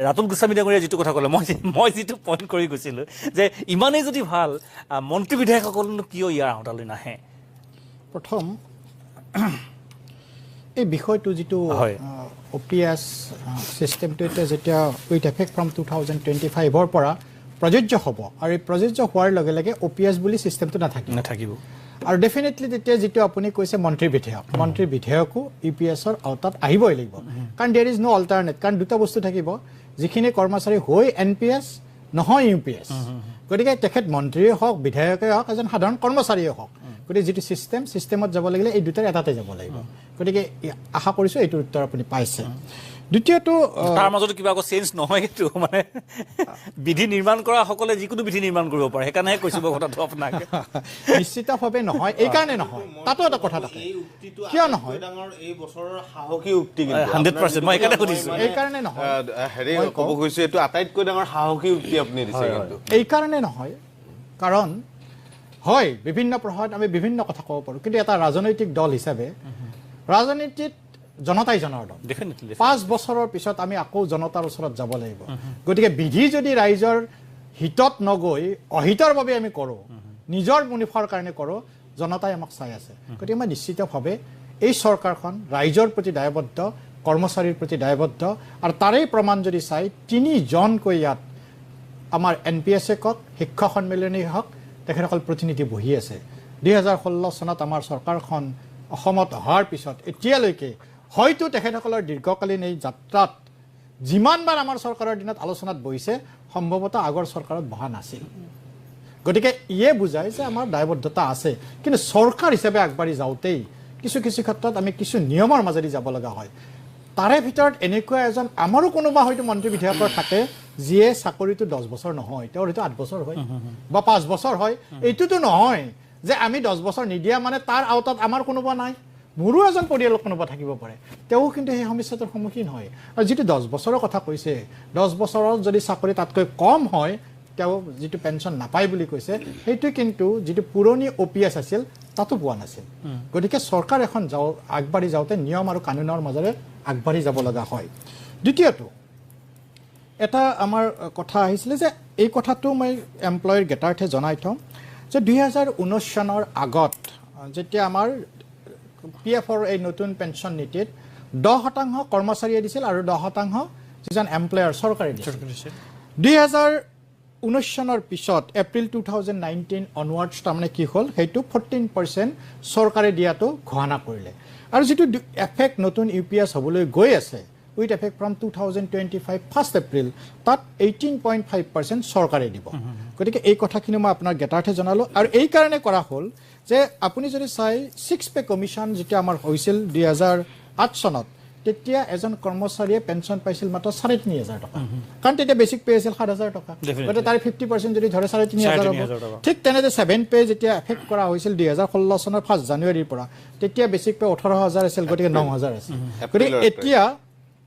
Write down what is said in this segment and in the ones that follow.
ৰাতুল গোস্বামী ডাঙৰীয়া যিটো কথা ক'লে, মই যিটো পইণ্ট কৰি গৈছিলোঁ যে ইমানেই যদি ভাল, মন্ত্ৰী বিধায়কসকলনো কিয় ইয়াৰ আওতালৈ নাহে? প্ৰথম এই বিষয়টো যিটো অ' পি এছ ছিষ্টেমটো এতিয়া যেতিয়া with effect from 2025ৰ পৰা প্ৰযোজ্য হ'ব আৰু এই প্ৰযোজ্য হোৱাৰ লগে লগে অ' পি এছ বুলি ছিষ্টেমটো নাথাকিব। নাথাকিব। আৰু ডেফিনেটলি তেতিয়া যিটো আপুনি কৈছে মন্ত্ৰী বিধেয়ক, মন্ত্ৰী বিধেয়কো ইউ পি এছৰ আওতাত আহিবই লাগিব, কাৰণ there is no alternate. কাৰণ দুটা বস্তু থাকিব, যিখিনি কৰ্মচাৰী হৈ এন পি এছ নহয়, ইউ পি এছ। গতিকে তেখেত মন্ত্ৰীয়ে হওক, বিধায়কে হওক, এজন সাধাৰণ কৰ্মচাৰীয়ে হওক, গতিকে যিটো ছিষ্টেম, ছিষ্টেমত যাব লাগিলে এই দুটাৰ এটাতে যাব লাগিব। গতিকে আশা কৰিছোঁ এইটোৰ উত্তৰ আপুনি পাইছে। দ্বিতীয়টো তাৰ মাজতো কিবা আকৌ চেঞ্জ নহয় কিন্তু মানে বিধি নিৰ্মাণ কৰা সকলে যিকোনো বিধি নিৰ্মাণ কৰিব পাৰে, সেইকাৰণেহে কৈছোঁ মই কথাটো আপোনাক। নিশ্চিতভাৱে নহয়। এইকাৰণে নহয়, তাতো এটা কথা থাকে। এই উক্তিটো কিয় নহয়? আটাইতকৈ ডাঙৰ এই বছৰৰ সাহসী উক্তি কিন্তু। 100%, মই সেইকাৰণে আপোনাৰ সুধিছোঁ। মানে, এইকাৰণে নহয়। হেৰি মই ক'ব কওঁ। খুজিছোঁ, এইটো আটাইতকৈ ডাঙৰ সাহসী উক্তি আপুনি দিছে কিন্তু। এইকাৰণে নহয়, কাৰণ হয় বিভিন্ন প্ৰসংগত আমি বিভিন্ন কথা ক'ব পাৰোঁ, কিন্তু এটা ৰাজনৈতিক দল হিচাপে ৰাজনীতিত জনতাই জনাৰ্দন। 5 বছৰৰ পিছত আমি আকৌ জনতাৰ ওচৰত যাব লাগিব। গতিকে বিধি যদি ৰাইজৰ হিতত নগৈ অহিতৰ বাবে আমি কৰোঁ, নিজৰ মুনাফাৰ কাৰণে কৰোঁ, জনতাই আমাক চাই আছে। গতিকে মই নিশ্চিতভাৱে এই চৰকাৰখন ৰাইজৰ প্ৰতি দায়বদ্ধ, কৰ্মচাৰীৰ প্ৰতি দায়বদ্ধ। আৰু তাৰেই প্ৰমাণ যদি চাই, তিনিজনকৈ ইয়াত আমাৰ এন পি এছে কওক, শিক্ষক সন্মিলনেই হওক, তেখেতসকল প্ৰতিনিধি বহি আছে। 2016 চনত আমাৰ চৰকাৰখন অসমত অহাৰ পিছত এতিয়ালৈকে হয়তো তেখেতসকলৰ দীৰ্ঘকালীন এই যাত্ৰাত যিমানবাৰ আমাৰ চৰকাৰৰ দিনত আলোচনাত বহিছে, সম্ভৱতঃ আগৰ চৰকাৰত বহা নাছিল। গতিকে ইয়ে বুজায় যে আমাৰ দায়বদ্ধতা আছে। কিন্তু চৰকাৰ হিচাপে আগবাঢ়ি যাওঁতেই কিছু কিছু ক্ষেত্ৰত আমি কিছু নিয়মৰ মাজেদি যাব লগা হয়। তাৰে ভিতৰত এনেকুৱা এজন আমাৰো কোনোবা হয়তো মন্ত্ৰী বিধায়কৰ থাকে, যিয়ে চাকৰিটো 10 বছৰ নহয়, তেওঁৰ হয়তো 8 বছৰ হয় বা 5 বছৰ হয়। এইটোতো নহয় যে আমি 10 বছৰ নিদিয়া মানে তাৰ আওতাত আমাৰ কোনোবা নাই। মোৰো এজন পৰিয়ালত কোনোবা থাকিব পাৰে, তেওঁ কিন্তু সেই সমস্যাটোৰ সন্মুখীন হয়। আৰু যিটো 10 বছৰৰ কথা কৈছে, 10 বছৰত যদি চাকৰি তাতকৈ কম হয়, তেওঁ যিটো পেঞ্চন নাপায় বুলি কৈছে, সেইটো কিন্তু যিটো পুৰণি অ' পি এছ আছিল তাতো পোৱা নাছিল। গতিকে চৰকাৰ এখন যাওঁ আগবাঢ়ি যাওঁতে নিয়ম আৰু কানুনৰ মাজেৰে আগবাঢ়ি যাব লগা হয়। দ্বিতীয়টো এটা আমাৰ কথা আহিছিলে যে এই কথাটো মই এমপ্লয়ীৰ জ্ঞাতাৰ্থে জনাই থওঁ যে 2019 চনৰ আগত যেতিয়া আমাৰ পি এফৰ এই নতুন পেঞ্চন নীতিত 10% কৰ্মচাৰীয়ে দিছিল আৰু 10% যিজন এমপ্লয়াৰ চৰকাৰে দিছিল। 2019 চনৰ পিছত এপ্ৰিল 2019 অনৱাৰ্ডছ তাৰমানে কি হ'ল, সেইটো 14% চৰকাৰে দিয়াটো ঘোষণা কৰিলে। আৰু যিটো এফেক্ট নতুন ইউ পি এছ হ'বলৈ গৈ আছে with effect from 2025 1 April, তাত 18.5% চৰকাৰে দিব। গতিকে এই কথাখিনি মই আপোনাৰ জ্ঞাতাৰ্থে জনালোঁ। আৰু এই কাৰণে কৰা হ'ল যে আপুনি যদি চাই, ছিক্স পে কমিশ্যন যেতিয়া আমাৰ হৈছিল 2008 চনত, তেতিয়া এজন কৰ্মচাৰীয়ে পেঞ্চন পাইছিল মাত্ৰ 3500 টকা, কাৰণ তেতিয়া বেছিক পে আছিল 7000 টকা। গতিকে তাৰে 50% যদি ধৰে 3500 হ'ব। ঠিক তেনেদৰে ছেভেন পে যেতিয়া এফেক্ট কৰা হৈছিল 2016 চনৰ 1 জানুৱাৰীৰ পৰা, তেতিয়া বেছিক পে 18,000 আছিল, গতিকে 9000 আছিল। গতিকে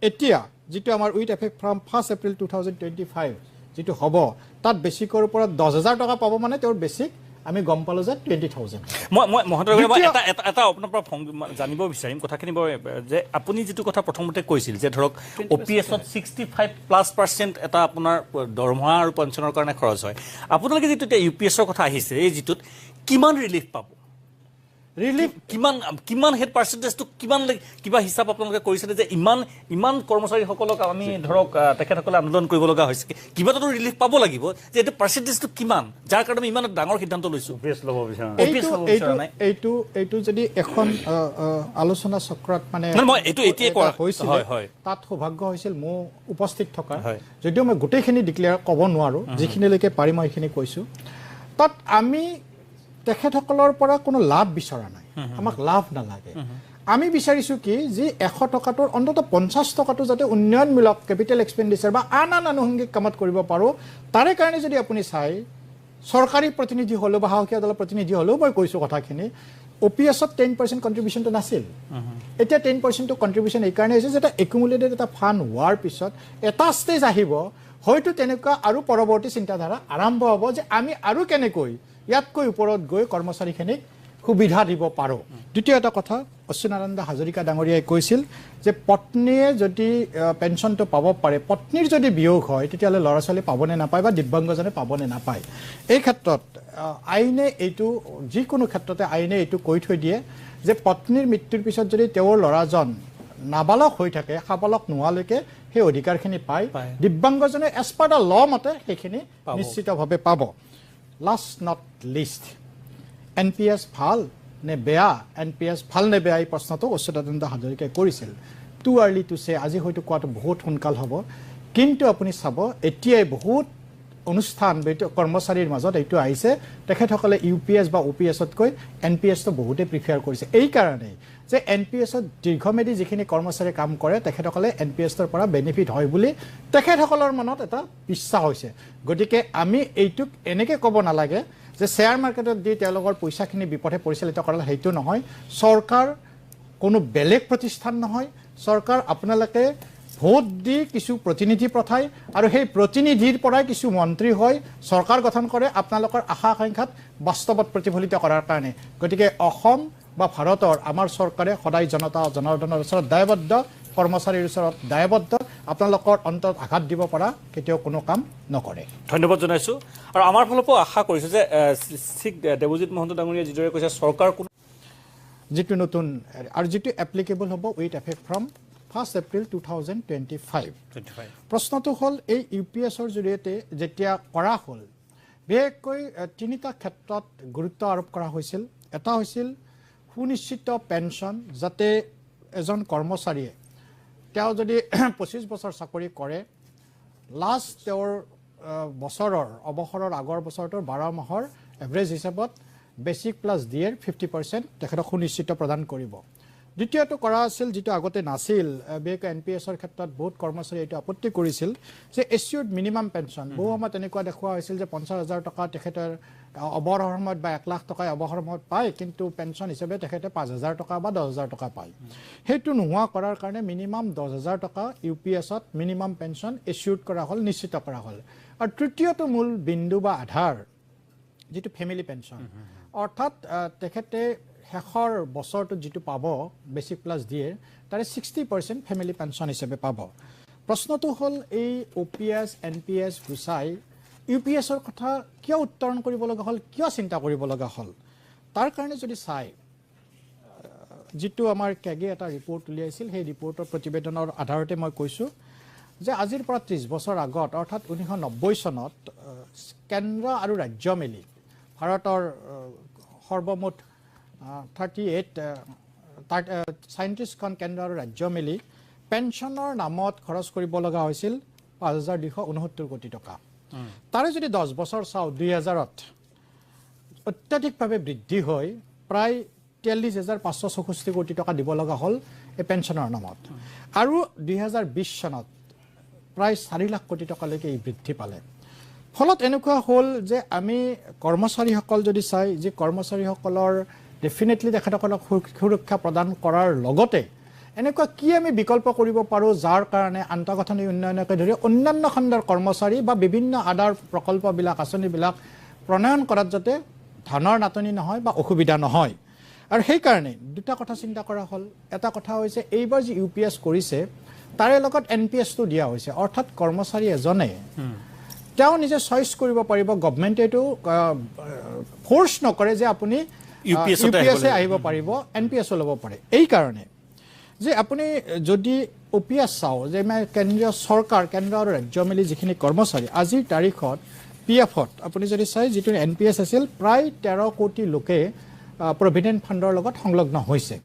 এতিয়া যিটো আমাৰ with effect from 1 April 2025 যিটো হ'ব, তাত বেছিকৰ ওপৰত 10,000 টকা পাব, মানে তেওঁৰ বেছিক আমি গম পালোঁ যে 20,000। মই মহন্ত, মই এটা আপোনাৰ পৰা জানিব বিচাৰিম কথাখিনি মই, যে আপুনি যিটো কথা প্ৰথমতে কৈছিল যে ধৰক অ' পি এছত 65+% এটা আপোনাৰ দৰমহা আৰু পেঞ্চনৰ কাৰণে খৰচ হয়। আপোনালোকে যিটো এতিয়া ইউ পি এছৰ কথা আহিছে, এই যিটোত কিমান ৰিলিফ পাব? ৰিলিফ কিমান কিমান, সেই পাৰ্চেণ্টেজটো কিমান, কিবা হিচাপ আপোনালোকে কৰিছেনে যে ইমান ইমান কৰ্মচাৰীসকলক আমি ধৰক তেখেতসকলে আন্দোলন কৰিব লগা হৈছে, কিবা এটাতো ৰিলিফ পাব লাগিব, যে এইটো পাৰ্চেণ্টেজটো কিমান, যাৰ কাৰণে আমি ইমান ডাঙৰ সিদ্ধান্ত লৈছোঁ? ল'ব বিচৰা OPS ল'ব বিচৰা নাই। এইটো যদি এখন আলোচনা চক্ৰত মানে নহয়, মই এইটো এতিয়াই এটা হৈছিলে, হয়, হয়। তাত সৌভাগ্য হৈছিল মোৰ উপস্থিত থকা। যদিও মই গোটেইখিনি ডিক্লেয়াৰ ক'ব নোৱাৰোঁ, যিখিনিলৈকে পাৰি মই সেইখিনি কৈছোঁ। তাত আমি তেখেতসকলৰ পৰা কোনো লাভ বিচৰা নাই, আমাক লাভ নালাগে। আমি বিচাৰিছোঁ কি যে 100 টকাটোৰ অন্ততঃ 50 টকাটো যাতে উন্নয়নমূলক কেপিটেল এক্সপেণ্ডিচাৰ বা আন আন আনুষংগিক কামত কৰিব পাৰোঁ। তাৰে কাৰণে যদি আপুনি চায়, চৰকাৰী প্ৰতিনিধি হ'লেও বা শাসকীয় দলৰ প্ৰতিনিধি হ'লেও মই কৈছোঁ কথাখিনি, অ' পি এছত 10% কণ্ট্ৰিবিউশ্যনটো নাছিল। এতিয়া 10%টো কণ্ট্ৰিবিউশ্যন এইকাৰণে হৈছে যে এটা একুমুলেটেড এটা ফাণ্ড হোৱাৰ পিছত এটা ষ্টেজ আহিব, হয়তো তেনেকুৱা আৰু পৰৱৰ্তী চিন্তাধাৰা আৰম্ভ হ'ব যে আমি আৰু কেনেকৈ ইয়াতকৈ ওপৰত গৈ কৰ্মচাৰীখিনিক সুবিধা দিব পাৰোঁ। দ্বিতীয় এটা কথা অচ্যুতানন্দ হাজৰিকা ডাঙৰীয়াই কৈছিল যে পত্নীয়ে যদি পেঞ্চনটো পাব পাৰে, পত্নীৰ যদি বিয়োগ হয় তেতিয়াহ'লে ল'ৰা ছোৱালী পাবনে নাপায় বা দিব্যাংগজনে পাবনে নাপায়। এই ক্ষেত্ৰত আইনে এইটো যিকোনো ক্ষেত্ৰতে আইনে এইটো কৈ থৈ দিয়ে যে পত্নীৰ মৃত্যুৰ পিছত যদি তেওঁৰ ল'ৰাজন নাবালক হৈ থাকে, সাবালক নোহোৱালৈকে সেই অধিকাৰখিনি পায়, দিব্যাংগজনে এজ পাৰ the ল মতে সেইখিনি নিশ্চিতভাৱে পাব। Last not least, N P S ভাল নে বেয়া, এন পি এছ ভাল নে বেয়া এই প্ৰশ্নটো অচ্যুতানন্দ হাজৰিকাই কৰিছিল। টু আৰ্লি টু চে, আজি হয়তো কোৱাটো বহুত সোনকাল হ'ব, কিন্তু আপুনি চাব এতিয়াই বহুত অনুষ্ঠান কৰ্মচাৰীৰ মাজত এইটো আহিছে, তেখেতসকলে ইউ পি এছ বা অ' পি এছতকৈ এন পি এছটো বহুতেই প্ৰিফেয়াৰ কৰিছে। এইকাৰণেই যে এন পি এছত দীৰ্ঘমেদি যিখিনি কৰ্মচাৰীয়ে কাম কৰে তেখেতসকলে এন পি এছৰ পৰা বেনিফিট হয় বুলি তেখেতসকলৰ মনত এটা বিশ্বাস হৈছে। গতিকে আমি এইটোক এনেকৈ ক'ব নালাগে যে শ্বেয়াৰ মাৰ্কেটত দি তেওঁলোকৰ পইচাখিনি বিপথে পৰিচালিত কৰালে, সেইটো নহয়। চৰকাৰ কোনো বেলেগ প্ৰতিষ্ঠান নহয়, চৰকাৰ আপোনালোকে ভোট দি কিছু প্ৰতিনিধি পঠায় আৰু সেই প্ৰতিনিধিৰ পৰাই কিছু মন্ত্ৰী হৈ চৰকাৰ গঠন কৰে আপোনালোকৰ আশা আকাংক্ষাত বাস্তৱত প্ৰতিফলিত কৰাৰ কাৰণে। গতিকে অসম বা ভাৰতৰ আমাৰ চৰকাৰে সদায় জনতা জনাৰ্দনৰ ওচৰত দায়বদ্ধ, কৰ্মচাৰীৰ ওচৰত দায়বদ্ধ, আপোনালোকৰ অন্তৰত আঘাত দিব পৰা কেতিয়াও কোনো কাম নকৰে। ধন্যবাদ জনাইছোঁ। আৰু আমাৰ ফালৰ পৰা আশা কৰিছোঁ যে ঠিক দেৱজিৎ মহন্ত ডাঙৰীয়াই যিদৰে কৈছে চৰকাৰ কোনো যিটো নতুন আৰু যিটো এপ্লিকেবল হ'ব with effect from 1 April 2025। প্ৰশ্নটো হ'ল এই ইউ পি এছৰ জৰিয়তে যেতিয়া কৰা হ'ল, বিশেষকৈ তিনিটা ক্ষেত্ৰত গুৰুত্ব আৰোপ কৰা হৈছিল। এটা হৈছিল সুনিশ্চিত পেঞ্চন, যাতে এজন কৰ্মচাৰীয়ে তেওঁ যদি 25 বছৰ চাকৰি কৰে, লাষ্ট তেওঁৰ বছৰৰ অৱসৰৰ আগৰ বছৰটোৰ 12 মাহৰ এভাৰেজ হিচাপত বেচিক প্লাছ ডি এৰ 50% তেখেতক সুনিশ্চিত প্ৰদান কৰিব। দ্বিতীয়টো কৰা আছিল যিটো আগতে নাছিল, বিশেষকৈ এন পি এছৰ ক্ষেত্ৰত বহুত কৰ্মচাৰীয়ে এইটো আপত্তি কৰিছিল যে এছিয়ৰ্ড মিনিমাম পেঞ্চন। বহু সময়ত তেনেকুৱা দেখুওৱা হৈছিল যে 50,000 টকা তেখেতৰ অৱসৰৰ সময়ত বা 1 লাখ টকাই অৱসৰৰ সময়ত পায়, কিন্তু পেঞ্চন হিচাপে তেখেতে 5,000 টকা বা 10,000 টকা পায়। সেইটো নোহোৱা কৰাৰ কাৰণে মিনিমাম 10,000 টকা ইউ পি এছত মিনিমাম পেঞ্চন এছিয়ৰ্ড কৰা হ'ল, নিশ্চিত কৰা হ'ল। আৰু তৃতীয়টো মূল বিন্দু বা আধাৰ যিটো ফেমিলি পেঞ্চন, অৰ্থাৎ তেখেতে শেষৰ বছৰটোত যিটো পাব বেচিক প্লাছ দিয়ে তাৰে 60% ফেমিলি পেঞ্চন হিচাপে পাব। প্ৰশ্নটো হ'ল এই O' P S N P S গুচাই ইউ পি এছৰ কথা কিয় উত্তৰণ কৰিব লগা হ'ল, কিয় চিন্তা কৰিব লগা হ'ল? তাৰ কাৰণে যদি চাই যিটো আমাৰ কেগে এটা ৰিপৰ্ট উলিয়াইছিল, সেই ৰিপৰ্টৰ প্ৰতিবেদনৰ আধাৰতে মই কৈছোঁ যে আজিৰ পৰা 30 বছৰ আগত অৰ্থাৎ 1990 চনত কেন্দ্ৰ আৰু ৰাজ্য মিলি ভাৰতৰ সৰ্বমুঠ 37খন কেন্দ্ৰ আৰু ৰাজ্য মিলি পেঞ্চনৰ নামত খৰচ কৰিব লগা হৈছিল 5,269 কোটি টকা। তাৰে যদি 10 বছৰ চাওঁ 2000ত অত্যাধিকভাৱে বৃদ্ধি হৈ প্ৰায় 43,564 কোটি টকা দিব লগা হ'ল এই পেঞ্চনৰ নামত। আৰু 2020 চনত প্ৰায় 4 লাখ কোটি টকালৈকে ই বৃদ্ধি পালে। ফলত এনেকুৱা হ'ল যে আমি কৰ্মচাৰীসকল যদি চাই যে কৰ্মচাৰীসকলৰ ডেফিনেটলি তেখেতসকলক সুৰক্ষা প্ৰদান কৰাৰ লগতে এনেকুৱা কি আমি বিকল্প কৰিব পাৰোঁ যাৰ কাৰণে আন্তঃগাঁথনি উন্নয়নকে ধৰি অন্যান্য খণ্ডৰ কৰ্মচাৰী বা বিভিন্ন আদাৰ প্ৰকল্পবিলাক আঁচনিবিলাক প্ৰণয়ন কৰাত যাতে ধনৰ নাটনি নহয় বা অসুবিধা নহয়। আৰু সেইকাৰণে দুটা কথা চিন্তা কৰা হ'ল। এটা কথা হৈছে এইবাৰ যি ইউ পি এছ কৰিছে তাৰে লগত এন পি এছটো দিয়া হৈছে, অৰ্থাৎ কৰ্মচাৰী এজনে তেওঁ নিজে চইচ কৰিব পাৰিব, গভমেণ্টে এইটো ফ'ৰ্চ নকৰে যে আপুনি ইউ পি এছে আহিব পাৰিব, এন পি এছো ল'ব পাৰে। এইকাৰণে যে আপুনি যদি অ' পি এছ চাওঁ যে মানে কেন্দ্ৰীয় চৰকাৰ কেন্দ্ৰ আৰু ৰাজ্য মিলি যিখিনি কৰ্মচাৰী আজিৰ তাৰিখত পি এফত আপুনি যদি চাই যিটো এন পি এছ আছিল প্ৰায় 13 কোটি লোকে প্ৰভিডেণ্ট ফাণ্ডৰ লগত সংলগ্ন হৈছে।